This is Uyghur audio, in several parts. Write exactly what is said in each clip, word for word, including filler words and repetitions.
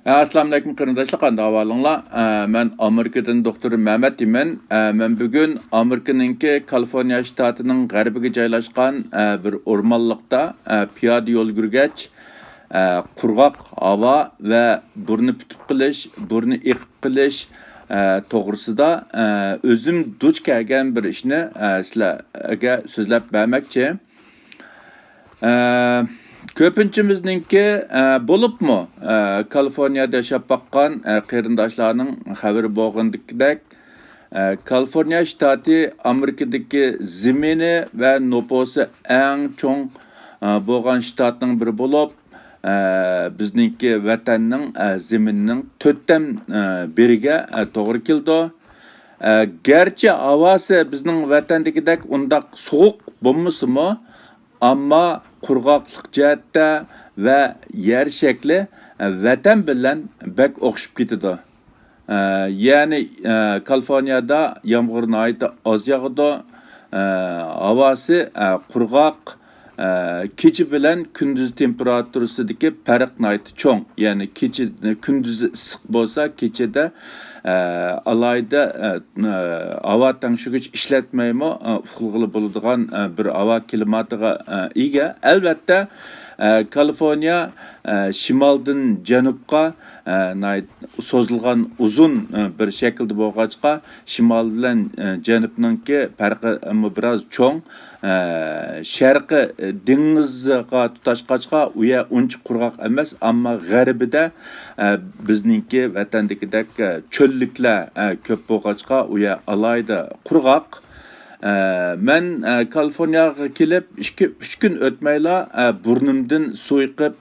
ئەسسالامۇئەلەيكۇم قېرىنداشلار، قانداق ئەھۋالىڭلار؟ ئە، مەن ئامېرىكىدىن دوختۇر مەمەت دېيمەن. ئە، مەن بۈگۈن ئامېرىكىنىڭكى كالىفورنىيە شتاتىنىڭ غەربىگە جايلاشقان، ئە، بىر ئورمانلىقتا، ئە، پىيادە يول يۈرگەچ، ئە، قۇرغاق ھاۋا ۋە بۇرنى پۈتۈپ قېلىش، بۇرنى ئېقىپ قېلىش، ئە، توغرىسىدا، ئە، ئۆزۈم دۇچ كەلگەن بىر ئىشنى، ئە، سىلەرگە سۆزلەپ بەرمەكچى. ئە، كۆپىنچىمىزنىڭكى، ئە، بولۇپمۇ، ئە، كالىفورنىيەدە ياشاپ باققان، ئە، قېرىنداشلارنىڭ خەۋىرى بولغىنىدەك، ئە، كالىفورنىيە شتاتى ئامېرىكىدىكى زېمىنى ۋە نوپۇسى ئەڭ چوڭ، ئە، بولغان شتاتنىڭ بىرى بولۇپ، ئە، بىزنىڭكى ۋەتەننىڭ، ئە، زېمىنىنىڭ تۆتتىن، ئە، بىرىگە، ئە، توغرا كېلىدۇ. ئە، گەرچە ھاۋاسى بىزنىڭ ۋەتەندىكىدەك ئۇنداق سوغۇق بولمىسىمۇ، ئەمما قۇرغاقلىق جەھەتتە ۋە يەر شەكلى، ئە، ۋەتەن بىلەن بەك ئوخشىپ كېتىدۇ. ئە، يەنى، ئە، كالىفورنىيەدە يامغۇر ناھايىتى ئاز ياغىدۇ. ئە، ھاۋاسى، ئە، قۇرغاق، ئە، كېچە بىلەن كۈندۈز تېمپېراتۇرىسىدىكى پەرق ناھايىتى چوڭ. يەنى كېچە، كۈندۈزى ئىسسىق بولسا، كېچىدە، ئە، ئالاھىدە، ئە، ئە، ھاۋا تەڭشىگۈچ ئىشلەتمەيمۇ، ئە، ئۇخلىغىلى بولىدىغان، ئە، بىر ھاۋا كىلىماتىغا، ئە، ئىگە. ئەلۋەتتە، ئە، كالىفورنىيە، ئە، شىمالدىن جەنۇبقا، ئە، ناھايىتى سوزۇلغان ئۇزۇن، ئە، بىر شەكىلدە بولغاچقا، شىمال بىلەن، ئە، جەنۇبنىڭكى پەرقىمۇ بىراز چوڭ. ئە، شەرقىي دېڭىزغا تۇتاشقاچقا، ئۇ يەر ئۇنچە قۇرغاق ئەمەس، ئەمما غەربىدە، ئە، بىزنىڭكى ۋەتەندىكىدەك، ئە، چۆللۈكلەر، ئە، كۆپ بولغاچقا، ئۇ يەر ئالاھىدە قۇرغاق. ئە، مەن، ئە، كالىفورنىيەگە كېلىپ ئىككى، ئۈچ كۈن ئۆتمەيلا، ئە، بۇرنۇمدىن سۇ ئېقىپ،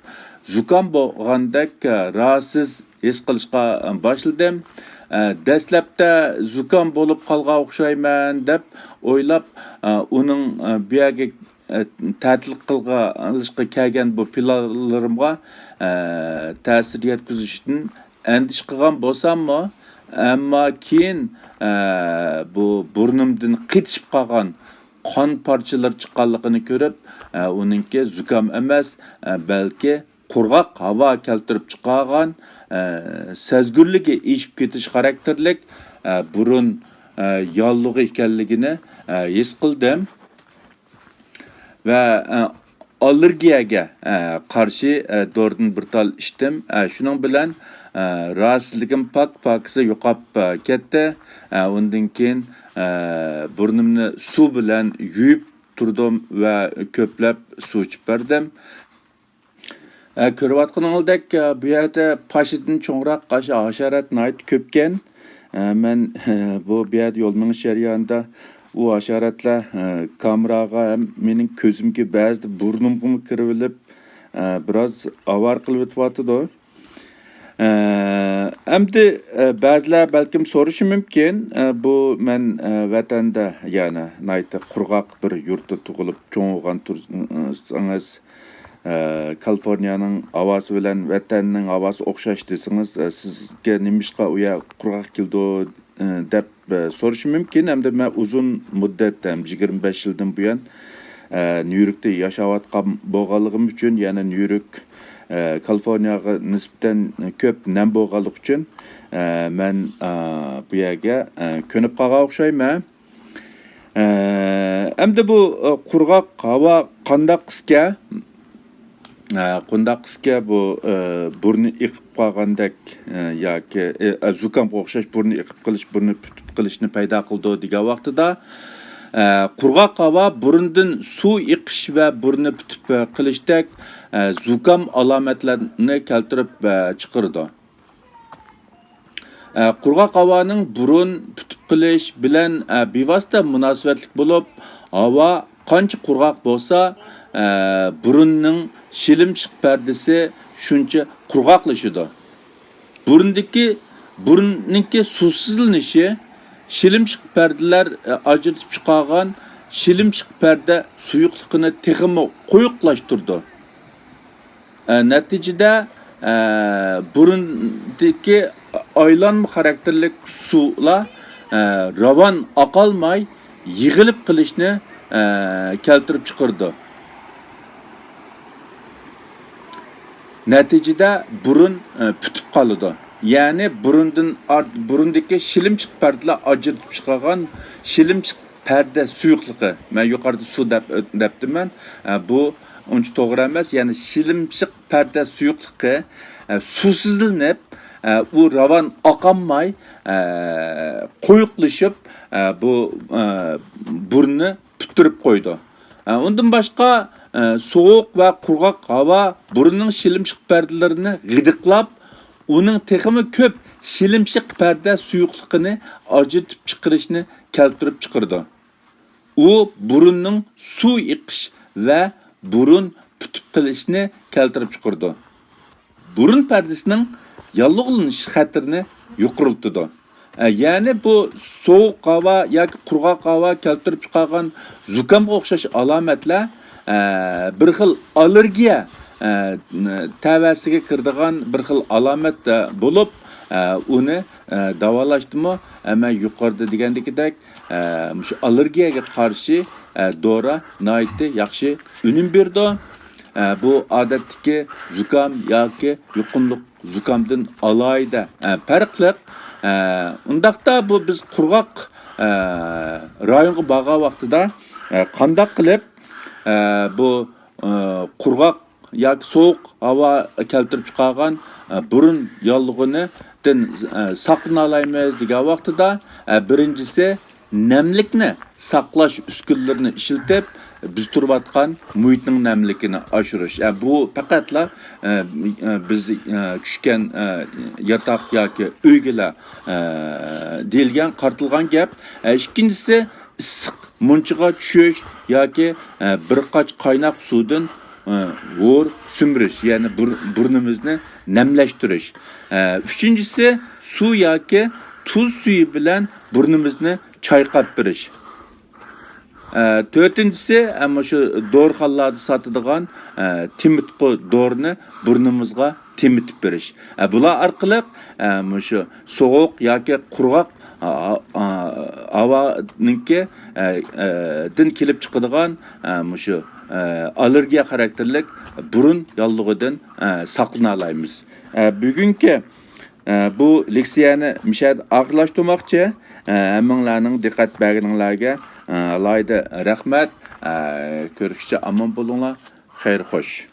زۇكام بولغاندەك، ئە، راھەتسىز ھېس قىلىشقا باشلىدىم. ئە، دەسلەپتە زۇكام بولۇپ قالغان ئوخشايمەن دەپ ئويلاپ، ئە، ئۇنىڭ، ئە، بۇ يەرگە، ئە، تەتىل قىلىشقا كەلگەن بۇ پىلانلىرىمغا، ئە، تەسىر يەتكۈزۈشىدىن ئەندىشە قىلغان بولساممۇ، ئەمما كېيىن، ئە، بۇ بۇرنۇمدىن قېتىشىپ قالغان قان پارچىلىرى چىققانلىقىنى كۆرۈپ، ئە، ئۇنىڭكى زۇكام ئەمەس، ئە، بەلكى قۇرغاق ھاۋا كەلتۈرۈپ چىقارغان، ئە، سەزگۈرلۈكى ئېشىپ كېتىش خاراكتېرلىك، ئە، بۇرۇن، ئە، ياللۇغى ئىكەنلىكىنى، ئە، ھېس قىلدىم. ۋە، ئە، ئاللېرگىيەگە، ئە، قارشى، ئە، دورىدىن بىر تال ئىچتىم. ئە، شۇنىڭ بىلەن، ئە، راھەتسىزلىكىم پاك-پاكىزى يوقاپ، ئە، كەتتى. ئە، ئۇندىن كېيىن، ئە، بۇرنۇمنى سۇ بىلەن يۇيۇپ تۇردۇم ۋە كۆپلەپ سۇ ئىچىپ بەردىم. ئە، كۆرۈۋاتقىنىڭىزدەك، ئە، بۇ يەردە پاشىدىن چوڭراق ئاشۇ ھاشارات ناھايىتى كۆپكەن. ئە، مەن، ئە، بۇ، بۇ يەردە يول مېڭىش جەريانىدا ئۇ ھاشاراتلار، ئە، كامېراغا ھەم مېنىڭ كۆزۈمگە بەزىدە بۇرنۇمغىمۇ كىرىۋېلىپ، ئە، بىراز ئاۋارە قىلىۋېتىۋاتىدۇ. ئە، ئەمدى، ئە، بەزىلەر بەلكىم سورىشى مۇمكىن، ئە، بۇ مەن، ئە، ۋەتەندە، يەنى ناھايىتى قۇرغاق بىر يۇرتتا تۇغۇلۇپ چوڭ بولغان تۇرسىڭىز، ئە، كالىفورنىيەنىڭ ھاۋاسى بىلەن ۋەتەننىڭ ھاۋاسى ئوخشاش دېسىڭىز، ئە، سىزگە نېمىشقا ئۇ يەر قۇرغاق كېلىدۇ، ئە، دەپ، ئە، سورىشى مۇمكىن. ھەمدە مەن ئۇزۇن مۇددەت، ھەم يىگىرمە بەش يىلدىن بۇيان، ئە، نيۇ يوركتا ياشاۋاتقان بولغانلىقىم ئۈچۈن، يەنە نيۇ يورك، ئە، كالىفورنىيەگە نىسبەتەن كۆپ نەم بولغانلىقى ئۈچۈن، ئە، مەن، ئە، بۇ يەرگە، ئە، كۆنۈپ قالغان ئوخشايمەن. ئە، ئەمدى بۇ، ئە، قۇرغاق ھاۋا قانداق قىسكە؟ ئە، قانداق قىسكە بۇ، ئە، بۇرنى ئېقىپ قالغاندەك، ئە، ياكى، ئە، ئە، زۇكامغا ئوخشاش بۇرنى ئېقىپ قېلىش، بۇرنى پۈتۈپ قېلىشنى پەيدا قىلىدۇ دېگەن ۋاقتىدا، ئە، قۇرغاق ھاۋا بۇرۇندىن سۇ ئېقىش ۋە بۇرنى پۈتۈپ، ئە، قېلىشتەك، ئە، زۇكام ئالامەتلەرنى كەلتۈرۈپ، ئە، چىقىرىدۇ. ئە، قۇرغاق ھاۋانىڭ بۇرۇن پۈتۈپ قېلىش بىلەن، ئە، بىۋاسىتە مۇناسىۋەتلىك بولۇپ، ھاۋا قانچە قۇرغاق بولسا، ئە، بۇرۇننىڭ شىلىمشىق پەردىسى شۇنچە قۇرغاقلىشىدۇ. بۇرۇندىكى، بۇرۇننىڭكى سۇسىزلىنىشى شىلىمشىق پەردىلەر، ئە، ئاجرىتىپ چىقارغان شىلىمشىق پەردە سۇيۇقلۇقىنى تېخىمۇ قويۇقلاشتۇرىدۇ. ئە، نەتىجىدە، ئە، بۇرۇندىكى ئايلانما خاراكتېرلىك سۇلار، ئە، راۋان ئاقالماي يىغىلىپ قېلىشنى، ئە، كەلتۈرۈپ چىقىرىدۇ. نەتىجىدە بۇرۇن، ئە، پۈتۈپ قالىدۇ. يەنى بۇرۇندىن ئارت-، بۇرۇندىكى شىلىمشىق پەردىلەر ئاجرىتىپ چىقارغان شىلىمشىق پەردە سۇيۇقلۇقى، مەن يۇقىرىدا سۇ دەپ ئۆت-، دەپتىمەن. ئە، بۇ ئۇنچە توغرا ئەمەس. يەنى شىلىمشىق پەردە سۇيۇقلۇقى، ئە، سۇسىزلىنىپ، ئە، ئۇ راۋان ئاقالماي، ئە، قويۇقلىشىپ، ئە، بۇ، ئە، بۇرنى پۈتتۈرۈپ قويىدۇ. ئە، ئۇندىن باشقا، ئە، سوغۇق ۋە قۇرغاق ھاۋا بۇرۇننىڭ شىلىمشىق پەردىلىرىنى غىدىقلاپ، ئۇنىڭ تېخىمۇ كۆپ شىلىمشىق پەردە سۇيۇقلۇقىنى ئاجرىتىپ چىقىرىشنى كەلتۈرۈپ چىقىرىدۇ. ئۇ بۇرۇننىڭ سۇ ئېقىش ۋە بۇرۇن پۈتۈپ قېلىشنى كەلتۈرۈپ چىقىرىدۇ. بۇرۇن پەردىسىنىڭ ياللۇغلىنىش خەتىرىنى يۇقىرىلىتىدۇ. ئە، يەنى بۇ سوغۇق ھاۋا ياكى قۇرغاق ھاۋا كەلتۈرۈپ چىقارغان زۇكامغا ئوخشاش ئالامەتلەر، ئە، بىر خىل ئاللېرگىيە، ئە، تەۋەسىگە كىرىدىغان بىر خىل ئالامەت، ئە، بولۇپ، ئە، ئۇنى، ئە، داۋالاشتىمۇ، ئە، مەن يۇقىرىدا دېگەندىكىدەك، ئە، مۇشۇ ئاللېرگىيەگە قارشى، ئە، دورا ناھايىتى ياخشى ئۈنۈم بېرىدۇ. ئە، بۇ ئادەتتىكى زۇكام ياكى يۇقۇملۇق زۇكامدىن ئالاھىدە، ئە، پەرقلىق. ئە، ئۇنداقتا بۇ بىز قۇرغاق، ئە، رايونغا بارغان ۋاقتىدا، ئە، قانداق قىلىپ، ئە، بۇ، ئە، قۇرغاق ياكى سوغۇق ھاۋا كەلتۈرۈپ چىقارغان، ئە، بۇرۇن ياللۇغىنىدىن، ئە، ساقلىنالايمىز دېگەن ۋاقتىدا، ئە، بىرىنچىسى، نەملىكنى ساقلاش ئۈسكۈنىلىرىنى ئىشلىتىپ، بىز تۇرۇۋاتقان مۇھىتنىڭ نەملىكىنى ئاشۇرۇش. ئە، بۇ پەقەتلا، ئە، ئە، بىز، ئە، چۈشكەن، ئە، ياتاق ياكى ئۆيگىلا، ئە، دېيىلگەن، قارىتىلغان گەپ. ئە، ئىككىنچىسى، ئىسسىق مۇنچىغا چۈشۈش ياكى، ئە، بىر قاچ قايناق سۇدىن، ئە، ھور سۈمۈرۈش، يەنى بۇر-، بۇرنىمىزنى نەملەشتۈرۈش. ئە، ئۈچىنچىسى، سۇ ياكى تۇز سۈيى بىلەن بۇرنىمىزنى چايقاپ بېرىش. ئە، تۆتىنچىسى، ئە، مۇشۇ دورىخانىلاردا ساتىدىغان، ئە، تېمىتقۇ دورىنى بۇرنىمىزغا تېمىتىپ بېرىش. ئە، بۇلار ئارقىلىق، ئە، مۇشۇ سوغۇق ياكى قۇرغاق، ئا، ئا، ھاۋانىڭكى، ئە، ئە، دىن كېلىپ چىقىدىغان، ئە، مۇشۇ، ئە، ئاللېرگىيە خاراكتېرلىك بۇرۇن ياللۇغىدىن، ئە، ساقلىنالايمىز. ئە، بۈگۈنكى ئە، بۇ لېكسىيەنى مۇشۇ يەردە ئاخىرلاشتۇرماقچى. ئە، ھەممىڭلارنىڭ دىققەت بەرگىنىڭلارگە، ئە، ئالاھىدە رەھمەت. ئە، كۆرۈشكىچە ئامان بولۇڭلار. خەير خوش.